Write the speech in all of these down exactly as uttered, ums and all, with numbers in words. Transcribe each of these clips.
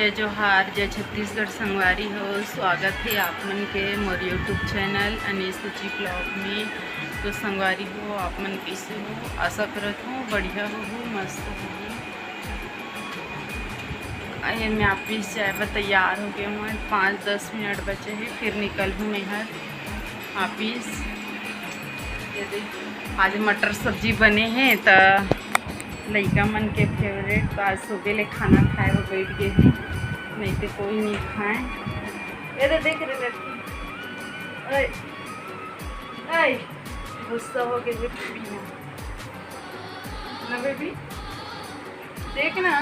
जय जोहार, जय छत्तीसगढ़ संगवारी हो, स्वागत हे आप मन के मोर YouTube चैनल अनीस रुचि ब्लॉग में। तो संगवारी हो, आप मन कइसे हो? आशा करत हो बढ़िया हो, मस्त हो। ये मैं ऑफिस जाए बर तैयार हो गए हूँ, पाँच दस मिनट बचे हैं, फिर निकल हूँ मैं हर ऑफिस। ये देख, आज मटर सब्जी बने हैं, त लइका मन के फेवरेट, तो आज सुबह ले खाना खाए बर बैठ गए हैं, नहीं तो कोई नहीं खाए। ये दे, देख रे लड़की, ओए, ओए, गुस्सा हो गए बेबी ना, ना बेबी, देख ना।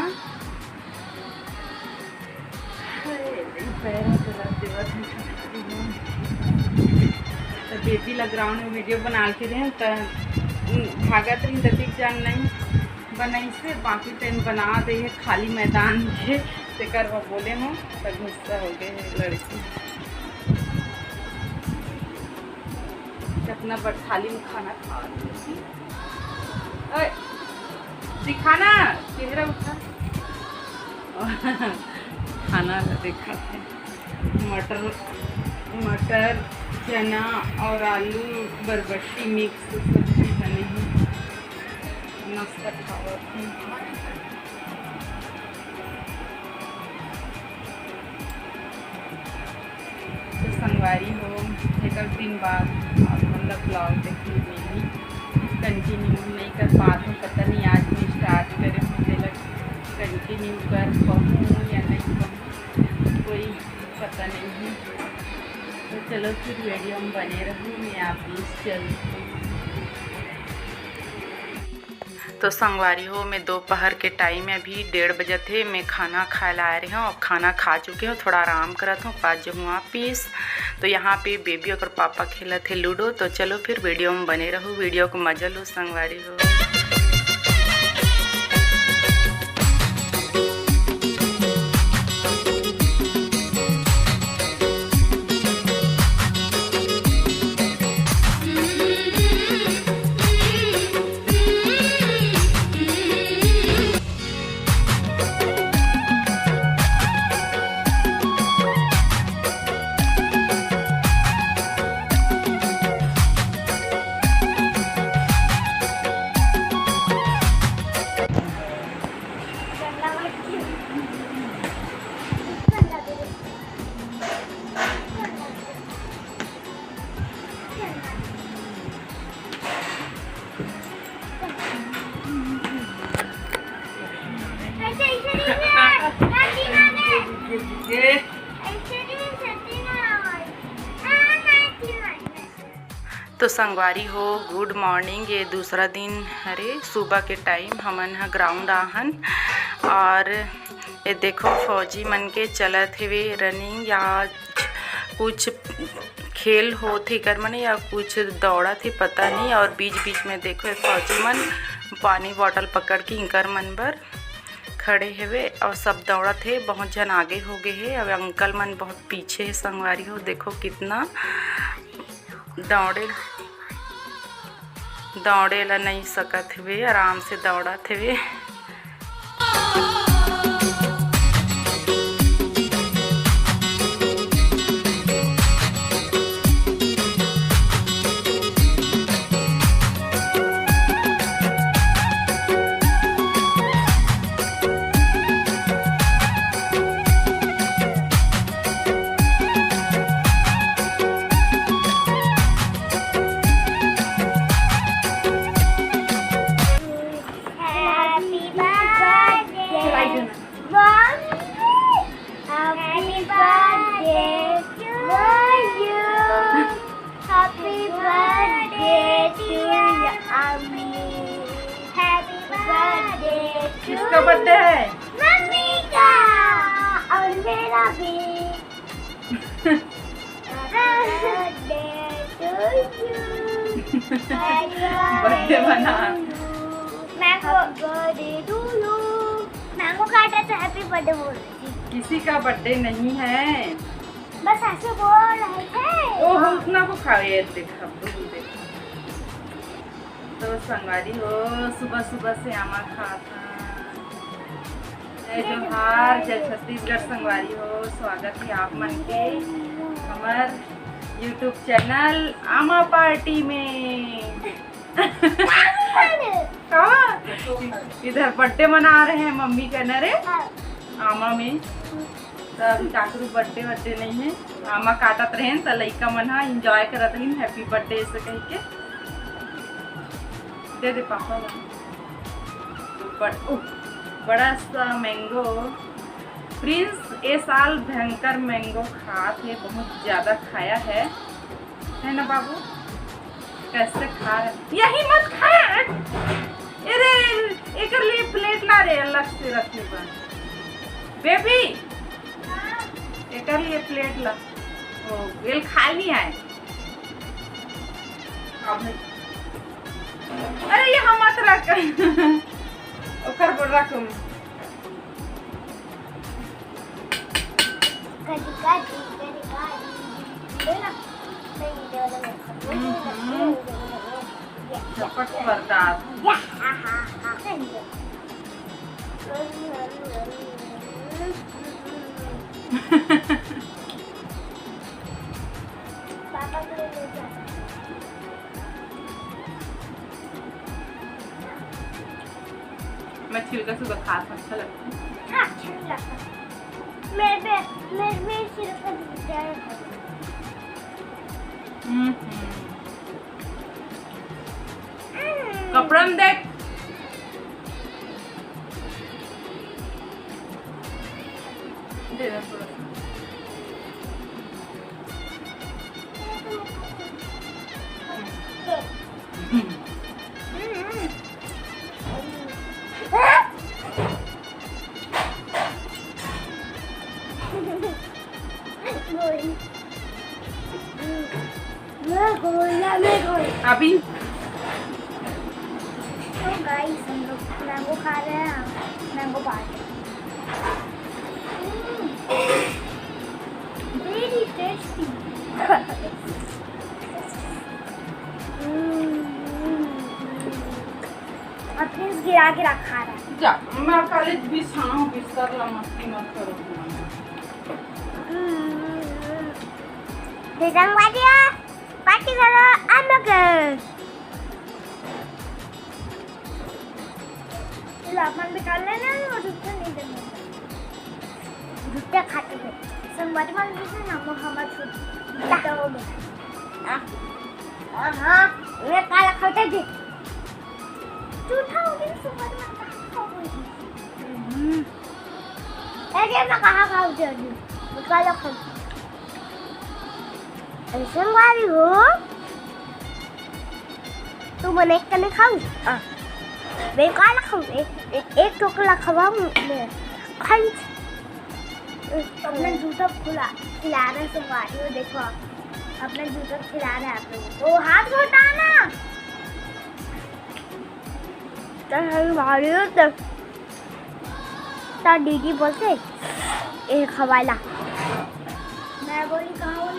अरे, पैर तो लग देवत है। तो बेबी ला ग्राउंड में वीडियो बना के दे, त भागत रही, त दिख जान नहीं बनाई से, बाकी टाइम बना दे है खाली मैदान के, तेकर वो बोले हूँ, तो गुस्सा हो गए है लड़की। कितना बड़ थाली में खाना खा रही थी। ओए, दिखाना, चेहरा उठा। खाना ला देखा थे, मटर, मटर, चना और आलू बरबट्टी मिक्स सब्जी बने हैं। नाश्ता खावत हूँ। तो संगवारी हो, एक दिन बाद आप मन ला ब्लॉग देखे मिली। कंटिन्यू नहीं कर पात हूँ, पता नहीं आज मैं स्टार्ट करे हूँ, तेला कंटिन्यू कर पाऊँ या नहीं पाऊँ, कोई पता नहीं है। तो चलो फिर वीडियो में बने रहू, मैं आप चलती हूँ। तो संगवारी हो, मैं दोपहर के टाइम है, अभी डेढ़ बजे थे, मैं खाना खाए ला आए रहे हूँ। अब खाना खा चुके हूँ, थोड़ा आराम करत हूँ, बाद जो हूँ वापिस। तो यहाँ पे बेबी और पापा खेलत हे लूडो। तो चलो फिर वीडियो में बने रहू, वीडियो को मजा लो संगवारी हो। तो संगवारी हो, गुड मॉर्निंग। ये दूसरा दिन हरे, सुबह के टाइम हमन ह ग्राउंड आहन और ये देखो फौजी मन के चलत हेवे रनिंग या कुछ खेल होत हे एकर मन या कुछ दौड़त हे, पता नहीं। और बीच बीच में देखो ये फौजी मन पानी बॉटल पकड़ के इंकर मन बर खड़े हेवे और सब दौड़त हे। बहुत झन आगे हो गए हे, अब अंकल मन बहुत पीछे हे। संगवारी हो, देखो कितना दौड़े, दौड़े ला नहीं सकत हेवे, आराम से दौड़त हेवे। Happy birthday, Mommy. Happy birthday to you. Happy birthday to you, Mommy. Happy birthday to किसका बर्थडे है? मम्मी का। और मेरा भी। Happy birthday to you. Birthday बना। Mango। Happy birthday to you। Mango काटा तो happy birthday बोल रही थी। किसी का बर्थडे नहीं है। बस ऐसे बोल रहे थे। ओहो, उतना को खाओ, ये देखो, देखो। तो संगवारी हो, सुबह सुबह से आमा खात हन। जय जोहार, जय छत्तीसगढ़ संगवारी हो, स्वागत हे आप मन के हमर YouTube चैनल आमा पार्टी में। का? इधर बर्थडे मना रहे हैं मम्मी का न रे, आमा में। तो अभी काकरू बर्थडे वर्थडे नहीं है, आमा काटत रहे तो लइका मन हा एंजॉय करत रहिन, हैप्पी बर्थडे ऐसे कह के। दे दे पापा मन। बड़-, उह, बड़ा सा मैंगो। प्रिंस ए साल भयंकर मैंगो खात हे, बहुत ज्यादा खाया है, है ना बाबू? कैसे खा रहे? यही मत खा। अरे, एकर लिए प्लेट ला रे, अलग से रखे बर। बेबी, एकर लिए प्लेट ला। ओ, एल खाली आए। अब नहीं। अरे, ये हम मत रख। ओकर पर रख। कदी, कदी, कदी, कदी। ये ना, नहीं, ये वाला मत खाओ। हम्म, हम्म। ये, ये, ये, ये। झपट बर्दाश्त। या, हा, हा, हा। पापा को ले जा। मैं छिलका से खात हूँ, अच्छा लगता है। हाँ, अच्छा नहीं लगता। मेरे पे, मेरे पे छिलका दिख जाए। हम्म, हम्म। कपड़ा में देख। दे दे थोड़ा सा। हम्म। अभी तो गाइस, हम लोग मैंगो खा रहे हैं, मैंगो पार्टी। Very tasty. और प्रिंस गिरा गिरा खा रहा है। जा, मैं कॉलेज बिछाऊँ, बिस्तर ला मस्ती मत करो। हम्म। पार्टी करो, हम लोग। ला, अपन भी खा लेना है और झूठा नहीं देना। झूठा खाते हैं। संगवारी मन भी से ना, वो हमार झूठ-, झूठा हो गया। आ, आ, हाँ, मैं काला खाते जी। झूठा हो गया, संगवारी मन कहाँ खाओगे? हम्म। अरे, मैं कहाँ खाऊँ जी? मैं काला खाऊँ। अइसन वाली हो, तू मन एक कने खाऊ? आ। मैं का ला खाऊ? ए-, ए-, एक ठोकला खवाऊ मैं। खाई। अपना जूता खुला, खिला रहा है संगवारी हो, देखो आप। अपना जूता खिला रहा है आप लोगों को। ओ, हाथ को हटा ना। तो हम भारी हो तो त दीदी बोलथे, "ए खवाला।" मैं बोली, "कहाँ हो